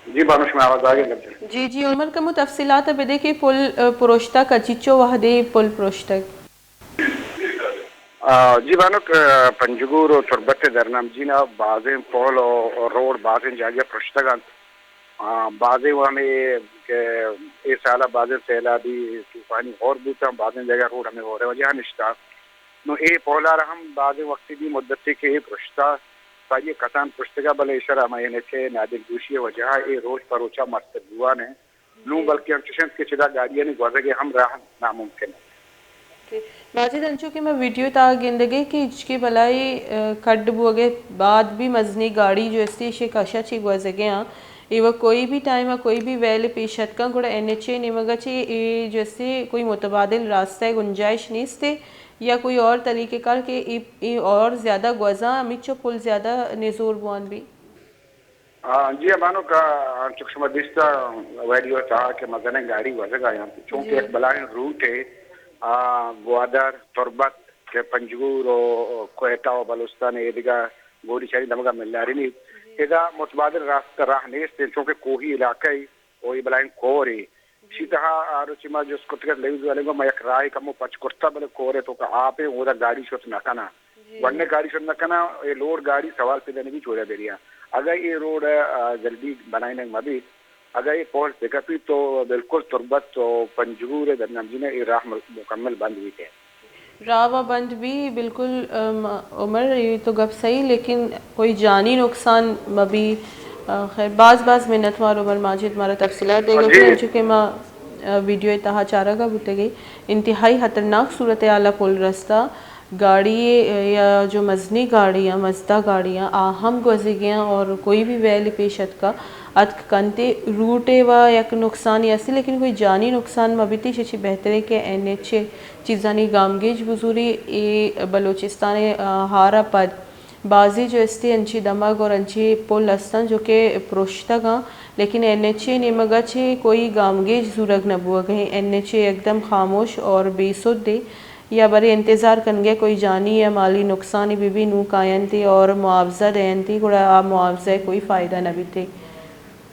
جی بانک، شما آواز آگے لگ جائے۔ جی جی عمر، کمو تفصیلات بدے کہ پل، آ، پروشتگ، کچیچو وہدے پل پروشتگ؟ آ، جی بانک، آ، پنجگور و تربت درنمجین ء بازیں پل و روڈ بازیں جاگہ پرشتگ انت۔ آ، بازیں و ہمے کہ اے سال ء بازیں سیلابی طوفانی ہور بوتاں، بازیں جاگہ روڈ ہمے ہور ء وجہ نشتا۔ نو اے پل ء را ہم بازیں وقتی دی مدتی کہ اے پرشتا، ساری کسان پرشتگا، بلے ایشرا ہمے نچے نادل گوشی ء وجہ ء اے روچ پہ روچا مستر بوان ء۔ نوں بلکہ انچش انت کہ چدا گاڑیانی گوزگ ء ہم راہ ناممکن انت۔ ماجد، انچو کہ ما ویڈیو تہا گندگے کہ ہچکے بلاہے، آ، کڈ بوگے بعد بھی مزنی گاڑی جو استی ایشی کشا چی گوزگے آں۔ ایوہ کوئی بھی ٹائم ء کوئی بھی ویل پیش اتکاں گڑا این ایچ اے نیمگا چی اے جو استی کوئی متبادل راستہ گنجائش نیستے یا کوئی اور طریقہ کار کہ اے، اے اور زیادہ گوزاں ہمیچو پل زیادہ نزور بوان بھی؟ آ، جی، بانک، آ، انچو کہ شما دیستا ویڈیو ء تہا کہ مزنیں گاڑی وزگ ء انت، چونکہ یک بلاہیں روٹے، آ، گوادر، تربت کہ پنجگور و کوئٹہ و بلوچستان ء ایدگہ گوڑی چاری دمگا ملارینی۔ ادا متبادل راست راہ نیست انت، چونکہ کوہی علاقہ ء و اے بلاہیں کورے۔ اشی تہا آ روچی ما جست کرتگ ات لیویز والے گو، ما یک راہے کمو پچ کرتا، بلے کورے تو کہ آپ ء اودا گاڑی شت نہ کناں۔ ورنہ گاڑی شت نہ کناں، اے لوڈ گاڑی سوال پیدا نہ بی چودا دریا۔ اگہ اے روڈ، آ، جلدی بنائینگ مہ بیت، اگہ اے پول پک اپ بیت تو بالکل تربت و پنجگور ء درنمجین ء اے راہ م-، مکمل بند بیت۔ راہ و بند بی بالکل، ام، عمر، اے تو گپ صحیح، لیکن کوئی جانی نقصان مہ بی۔ آ، خیر، باز باز منت وار عمر ماجد مارا تفصیلات دیگ ء۔ انچو کہ ما، آ، ویڈیو ء تہا چارگ ء بوتگے، انتہائی خطرناک صورتحال ء پل رستہ۔ گاڑی یا جو مزنی گاڑیاں، مزدہ گاڑیاں، آ ہم گوزیگیاں اور کوئی بھی ویل پیش اتکا، اتک کنتے۔ روٹے و یک نقصانی ہستی، لیکن کوئی جانی نقصان مہ بیتی، چچی بہترے کہ این ایچ اے چیزانی گامگیج بزوری۔ اے بلوچستان، آ، ہارا پد بازی جو استی انچی دمگ اور انچی پل استاں جو کہ پروشتگاں، لیکن این ایچ اے نیمگا چے کوئی گامگیج زورگ نہ بوگے۔ این ایچ اے یکدم خاموش اور بے سدے۔ یا برے انتظار کنگے کوئی جانی یا مالی نقصانی بہ بی، نوں کاینتی اور معاوضہ دینتی، گڑا آ معاوضہ کوئی فائدہ نہ بیتے۔